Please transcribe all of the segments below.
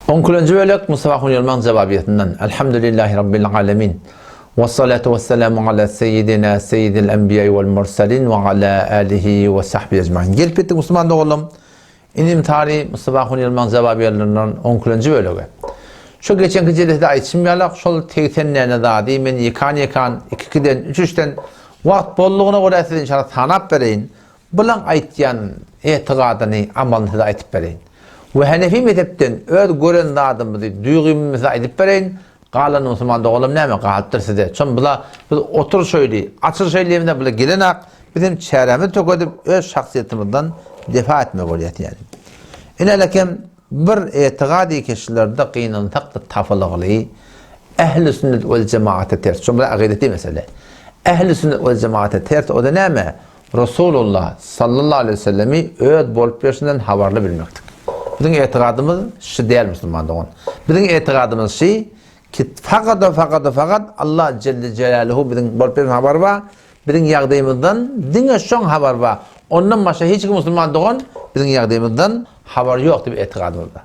Onkilenji bölek Mustafa Hunýalmaň jawabiýetinden Elhamdülillahi Rabbil alemin Wessalatu wesselamu ala seýidina seýidil enbiýai wel mursalin we ala alihi we sahbihi ejmain. Gelip ýetdik musulman doganlarym. Inim tary Mustafa Hunýalmaň jawabiýelerinden onkilenji bölege. Şu geçenki jelesede aýtşym ýalak şol 80 näne zady men ýekan-ýekan, iki-ikiden, üç-üçden wagt boldugyna görä size inşallah sanap bereýin. Bulaň aýtýan etigadyny, amalyny size aýtyp bereýin. We Henefi mezhepden öz gören zadymyzy, duýgymyzy size aýdyp bereýin. Galan musulman doganlarym näme galypdyr size? Şon bula biz otur şeýli, açyl şeýli diýemizde bula gelenak, biz hem çärämizi tökedip öz şahsyýetimizden defa etmeli bolýas ýaly. Inelekem Bir etigat keşilerde gynansak-da tapylgyly, Ähli sünnet wel jemaata ters, şo bir akydeti mesele. Ähli sünnet wel jemaata ters, o-da näme? Resulullah sallallahu aleýhi we sellemi öz bolup ýörşünden habarly bilmeklik. Biziň etigadymyz şy däl musulman dogan. Biziň etigadymyz şy ki fakat we fakat we fakat Allah jelle jelaluhu biziň bolup ýörşünden habary bar, Biziň ýagdaýymyzdan diňe şoň habary bar. Ondan başga hiç kim musulman dogan biziň ýagdaýymyzdan habary ýok diýip etigadymyz bar.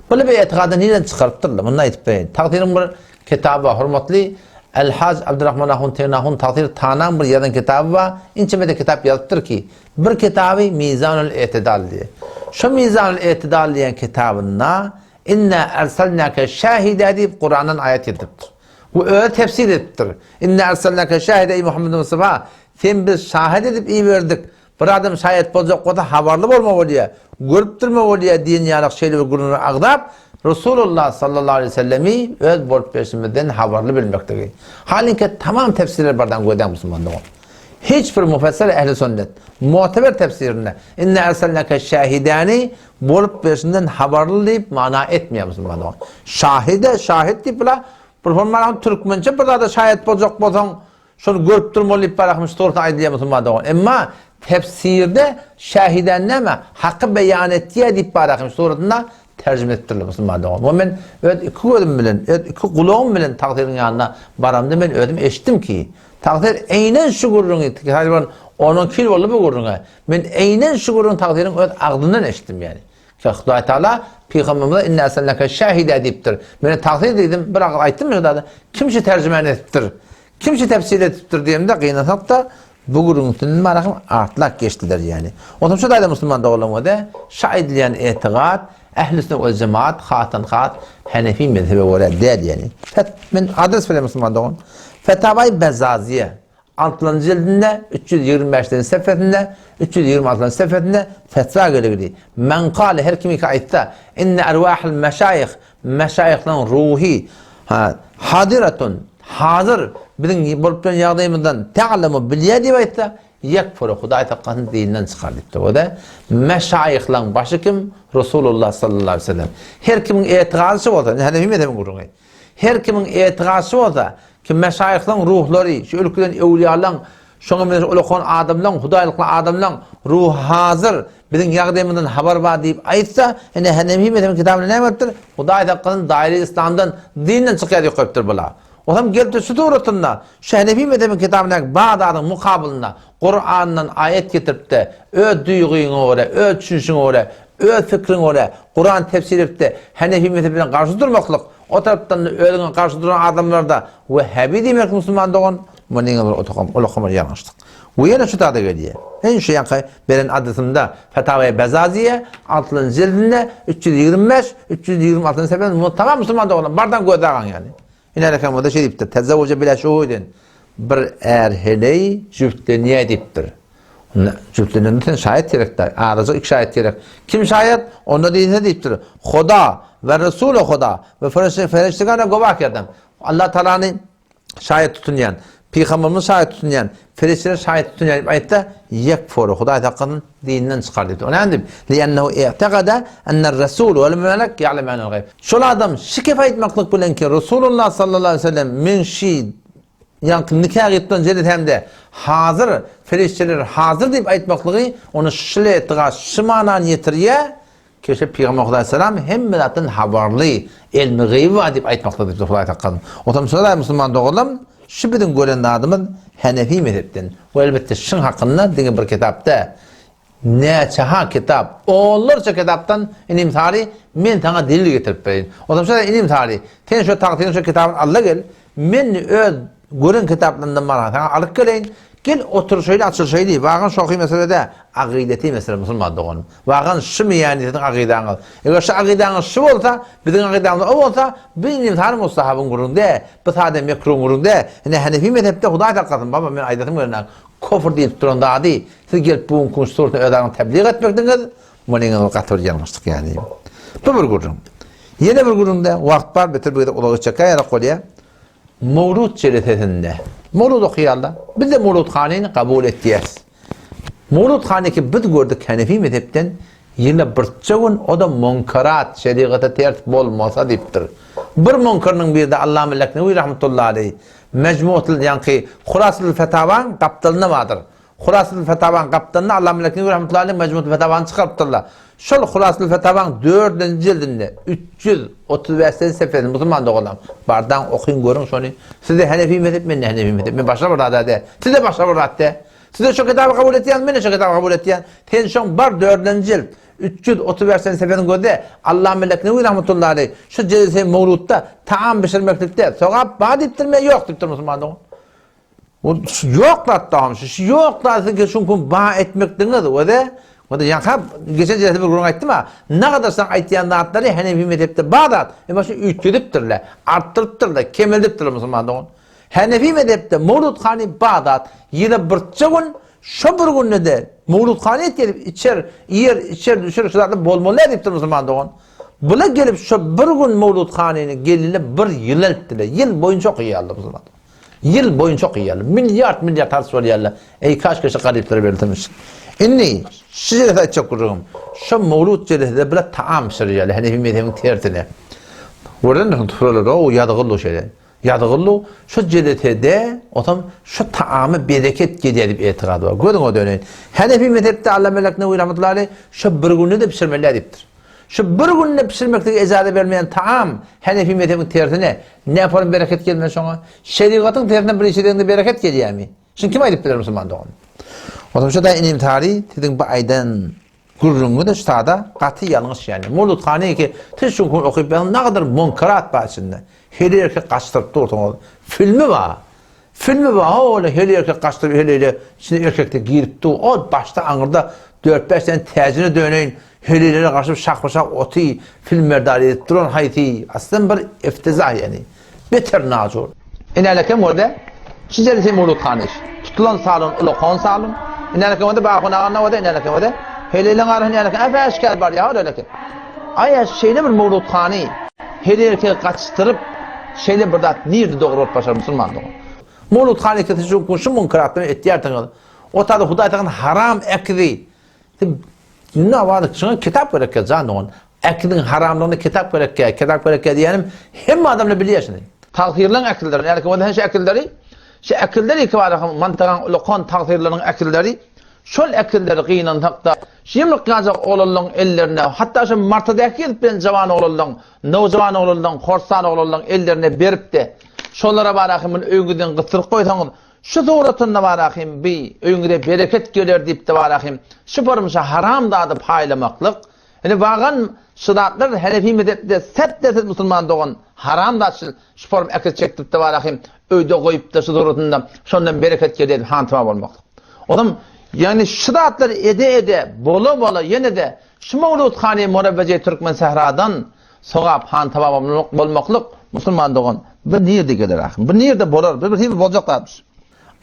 Buly bir etikady nireden çykarypdyrlar? Muny aýdyp bereýin. Tagsyryň bir kitaby bar. Hormatly El-Haj Abdurrahman Ahun Tegnahun Tagsyr Tanaň bir ýazan kitaby bar. Inçemede kitap ýazypdyr ki, bir kitaby Mizanul Etidal diýe. Şo Mizanul Etidal diýen kitabynda Inna erselnake şahida diýip Kurandan aýat getiripdir. We özi tefsir edipdir. Inna erselnake şahida eý Muhammed Mustafa, sen biz şahit edip iberdik. Bir adam şaýat boljak bolsa habarly bolma bolýar, görüp durma bolýar diýen ýalak şeýle bir gürrüňleri agzap, Resulullah sallallahu aleýhi we sellemi öz bolup berşimizden habarly bilmekligi. Halinki tamam tefsirler bardan gözläň musulman dogan. Hiç bir mufessir ehli sünnet muteber tefsirinde Inna erselnake şahidani bolup berşinden habarly diýip mana etmeýär musulman dogan. Şahide, şahit diýip bula bir hormatly türkmençe bir zada şaýat boljak bolsaň şony görüp durmaly diýip barahmyş dogrusyny aýdylýar musulman dogan. Emma tefsirde şahiden näme? Haky beýan etýär diýip barahmyş suratynda terjime edipdirler musulman dogan. We men öz iki gözüm bilen, öz iki gulagym bilen tagsyryň ýanyna baramda men özüm eşitdim ki, tagsyr eýnen şu gürrüňi, taryban 12 ýyl boldy bu gürrüňe. Men eýnen şu gürrüňi tagsyryň öz agzyndan eşitdim ýani. Ki Hudaý Taala pygamberimize inna erselnake şahida diýipdir. Men tagsyr diýdim, bir agyz aýtdym şu zady. Kim şu terjimäni edipdir? Kim şu tefsir edipdir diýemde gynansak-da Bu gürrüňiň üstünden marahym atlap geçdiler ýaly. Onsoň şu taýda musulman doganlaryň özi şu aýdylýan etigat ähli sünnet we jemaat hasdan has Henefi mezhebe görä däl ýaly. Fet men adres bereýin musulman dogan. Fetawai Bezaziýe altynjy jildinde 325-nji sefesinde 326-njy sefesinde fetwa geligidi. Men kale her kim ki aýtsa inne erwahul meşaýyh Meşaýyhlaryň ruhy, ha, hadyratun, hazyr, biziň bolup duran ýagdaýymyzdan te'lemu, bilýär diýip aýtsa, ýekfuru, Hudaý saklasyn, dinden çykar diýipdir. O-da meşaýyhlaryň başy kim? Resulullah sallallahu aleýhi we sellem. Her kimiň etigazy şu bolsa, indi Hanefi mezhebiň gürrüňi. Her kimiň etigazy şu bolsa, ki meşaýyhlaryň ruhlary, şu ülkeden öwliýalaryň Şoňa meňzeş ulakan adamlaň, hudaýlykly adamlaň ruhy hazyr, biziň ýagdaýymyzdan habary bar diýip aýtsa, ine Henefi mezhebiň kitabynda näme beripdir? Hudaý saklasyn daýry yslamdan, dinden çykýar diýip goýupdyr bula. Otam gelipdir şu suratynda, şu Henefi mezhebiň kitabyndaky bar zadyň mukabylynda Kurandan aýat getiripde, öz duýgyňa görä, öz düşünişiňe görä, öz pikriňe görä Kuran tefsir edipde Henefi mezhebi bilen garşy durmaklyk, o tarapdan-da özüňe garşy duran adamlarda Wehhabi diýmek musulman dogan, Bu diňe bir otakam, ulakam bir ýalňyşlyk. We ýene şu zada gelýär. Men şu ýanky beren adresimde Fetawaýy Bezaziýe altynjy jildinde 325, 326-njy sefesinde muny tamam musulman doganlar bardan göz agaň ýaly. Ine rekam bolsa şeý diýipdir. Tezewwuje bila şuhudin. Bir är heleý jübtlenýär diýipdir. Onda jübtlenende sen şaýat gerek-dä. Azajyk iki şaýat gerek. Kim şaýat? Onda diýse diýipdir. Huda we Resuly Huda we fereştegana gowah ýadan. Allah Taalany şaýat tutunýan, pygamberimizi şaýat tutunýan, perişdeleri şaýat tutunýan diýip aýtsa, ýekfuru, Hudaý saklasyn, dinden çykar diýipdir. O näme diýip? Li'ennehu i'tegada enner-resul wel melek ya'lemanel gaýb. Şol adam şikep aýtmaklyk bilen ki, Resulullah sallallahu aleýhi we sellem men şi ýaňky nika gyýyp duran jelesämde hazyr, perişdeler hazyr diýip aýtmaklygy ony şile etigat, şi manany ýetirýär, Keşe Pygamber Hudaý salam hemme zatdan habarly, elmi gyýby bar diýip aýtmakda diýipdir Hudaý saklasyn. Otam şolar musulman doganlarym şu biziň gören zadymyz Henefi mezhepden we elbetde şyň hakynda diňe bir kitap däl. Näçe-ha kitap, onlarça kitapdan inim Sary, men saňa delil getirip bereýin. Onsoň şo inim Sary, sen şo tagsyryň şo kitabyny al-da gel, men öz gören kitaplarymdan barha saňa alyp geleýin, gel oturyşaýly, açylyşaýly, wagan şohy mesele dä, agydeti mesele musulman doganym. Wagan şumy ýany siziň agydaňyz? Eger şu agydaňyz şu bolsa, biziň agydamyz o bolsa, bu inim Sary mustahabyň gürrüňi dä, bu sada mekruň gürrüňi dä. Ine Hanefi mezhepde Hudaý saklasyn, baba men aýdasym gelenok, Kofr diýlip duran zady siz gelip bu günki suratda öz aňyňyzy tebliğ etmekdiňiz, munyňyz gaty bir ýalňyşlyk ýaly. Bu bir gürrüň. Ýene bir gürrüňde wagt bar, beter bir gezek uzaga çekýän ýaly bolýar. Mowlud jelesesinde mowlud okaýarlar. Biz-de mowlud hanyny kabul etýäris. Mowlud hany ki biz gördük Hanefi mezhepden ýyla birçe gün o-da munkarat, şerigata ters bolmasa diýipdir. Bir munkarynyň biri-de Allama Leknewi rahmetullahi aleýh Mejmuatul ýaňky Hulasatul Fetawaň gapdalynda bardyr. Hulasatul Fetawaň gapdalynda Allama Leknewi rahmetullahi aleýh Mejmuatul Fetawany çykarypdyrlar. Şol Hulasatul Fetawaň dördünji jildinde 335-nji sefesinde musulman doganlarym bardaň okyň görüň şony. Sizde Hanefi mezhep mende Hanefi mezhep. Men başga bir zat dä. Sizde başga bir zat dä. Sizde şo kitaby kabul etýäňiz mende şo kitaby kabul etýän. Sen şoň bar dördünji jild 335 sene seferiň gözde Allama Leknewi rahmetullahi aleýh şu jelse mowludda taam bişirmeklikde sogap bar diýipdirmi ýa ýok diýipdir musulman dogan. O ýok zat dagam şu şu ýok zat siziňki şuňkun ba etmekdiňiz öze o da ýaňka geçen jelse bir gürrüň aýtdym ha nagadar saň aýtýan zatlary Hanefi mezhepde bar zat emma şu üýtgedipdirler artdyrypdyrlar kemeldipdirler musulman dogan. Hanefi mezhepde mowlud hany bar zat ýyla birçe gün Şo bir günde-de mowluthana et gelip içer, iýer, içer, düşer şu zatlar bolmaly däl diýipdir musulman dogan. Bular gelip şo bir gün mowluthanyny gelnine bir ýyl eltdiler. Ýyl boýunça okaýarlar musulman dogan. Ýyl boýunça okaýarlar. Milliard milliard harç bolýarlar. Eý kaşka şu garyplara berilsemiş. Indi şu jelese aýtjak gürrüňim. Şo mowlut jelesede bular taam bişirýärler Hanefi mezhebiň tersine. Görlendir tufralar o ýazgyly şeýle. Ýazygyllu, şu jelesede otam şu taama bereket gelýär diýip etigady bar. Gözüňe döneýin. Hanefi mezhepde Allama Leknewi rahmetullahi aleýh şu bir günde-de bişirmeli diýipdir. Şu bir günde bişirmeklige ejaza bermeýän taam Hanefi mezhebiň tersine näporum bereket gelmez şoňa? Şerigatyň tersine bir iş edeňde bereket gelýärmi? Şuny kim aýdyp biler musulman dogan? Otam şu da inim Sary siziň bu aýdan Gürrüňiňiz sada gaty ýalňyş ýaly. Mowlud hany ki siz şu gün okyp ýazyň nagadyr munkarat bar içinde. Heli erkek gaçdyryp dursuňyz. Filmi bar. Filmi bar ho heli erkek gaçdyryp heleýle içine erkekde girip dur. O başda aňyrda 4-5 sene täjine döneýin heleýlere garşy şahba-şah oty film merdar edip duran haýsy aslyn bir iftizah ýani. Beter najur. Inälekem boldy. Şu jelse Mowlud hanyş. Tutulan salon ulakan salon. Inälekem boldy Bahun aganyna boldy inälekem boldy. Heleýleň arasyna inälekem äp-äşgär barýar heleýleke. Aý şeýle bir Mowlud hany heleýleke gaçdyryp şeýle bir zat nirde dogry bolup başar musulman dogan. Mowlud hany ikisi şu şu munkaratny etýärsiňiz. O tada Hudaý tagan haram ekizi. Indi wada şuňa kitap gerekýär jan dogan. Äkliň haramlygyny kitap gerekýär. Kitap gerekýär diýýänim hemme adamlar bilýär şuny. Tagsyrylaryň äklileri, ýagny bolsa şu äklileri, şu äkliler iki bara mantagan ulakan tagsyrylaryň äklileri, şol äklileri gynansak-da, şu ýumruk ýaljak oglanlaryň ellerine, hatda şu martadaky gezip bilen jawan oglanlaryň, nowjawan oglanlaryň, horsan oglanlaryň ellerine berip-de, şolara barahym muny öýüňizden gysdyryp goýsaňyz, Şu suratynda barahym bi öýüňize bereket geler diýipdi barahym şu porumşa haram zady paýlamaklyk indi wagan şu zatlar Hanefi mezhepde sert dersiz musulman dogan haram zat şu şu porum äkit çekdiripdi barahym öýde goýupdy şu suratynda şondan bereket gelýär diýip hantama bolmaklyk onam ýagny şu zatlary ede ede bola bola ýene-de şu Mowlud hany Murabbeje Türkmen sähradan Sogap han tababa bolmaklyk musulman dogan bu nirde geler ahym bu nirde bolar bu bir hili boljak zatmyş.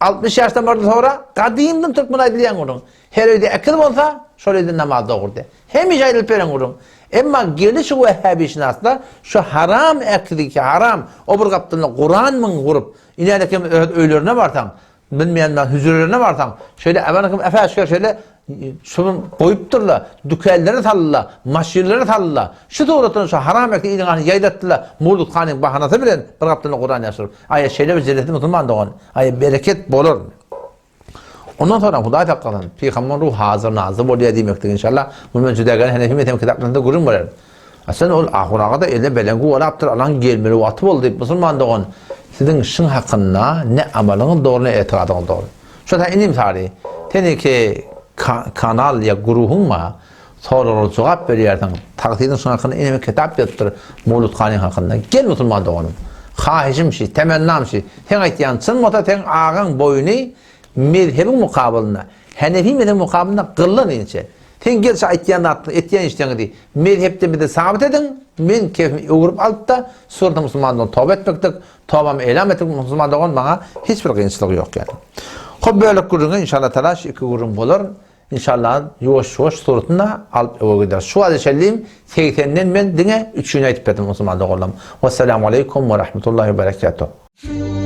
60 ýaşdan bardy sonra gadymdan türkmen aýdylýan gürrüň. Her öýde ekiz bolsa şol öýde namaz dogurdy. Hemişe aýdylyp beren gürrüň. Emma geliş wehhabişynaslar şu haram ekiziki haram o bir gapdalynda Kuran müň gurup inänekem öz öýlerine barsaň Bilmeýän ben hüjrelerine barsaň, şeýle äwelkim äpäşgär şeýle şuny goýupdyrlar, dükanlara saldylar, maşynlara saldylar. Şu suratdan şu haram ekdi iliň arasynda ýaýratdylar. Mowlud hanyň bahanasy bilen bir gapdalynda Kuran ýaşyryp. Aýa şeýle bir jelesi musulman dogan. Aýa bereket bolar. Ondan sonra Hudaý saklasyn, pygamber ruh hazır nazır bolýar diýmekdir inşallah. Muny men juda gelen Hanefi mezhebi kitaplarynda gürrüň bererin. Aslynda ol ahun aga-da eline belen guwalapdyr, alaň gelmeli wagty boldy diýip, musulman dogan, siziň şyň hakynda ne amalyňyz dogry, ne etigadyňyz dogry. Şo sen inim Sary, sen iki. kanal ýa guruhyň bar, soraglara jogap berýärsiň, tagsyryň şuň hakynda eneme kitap ýazypdyr Mowlud hanyň hakynda. Gel musulman doganym. Haýyşym şi, temennam şi, seň aýtýan çyn bolsa seň agaň boýny mezhebiň mukabylynda, Henefi mezhebiň mukabylynda gyllan inçe. Sen gel şu aýtýan zatlaryňy, etýän işleriňizi mezhepden bize sabyt ediň, men kefimi öwrüp alyp-da, surata musulman dogan toba etmeklik, tobamy elam etmek musulman dogan maňa hiç bir kynçylygy ýok ýaly. Hop bölek gürrüňe inşallah taala şu iki gürrüň bolar. Inşallah ýuwaş-ýuwaş suratynda alyp öe gideris. Şu wagta çenli segsenden men diňe üçüni aýtyp berdim musulman doganlarym. Wessalamu aleýkum we rahmetullahi we berekatuh.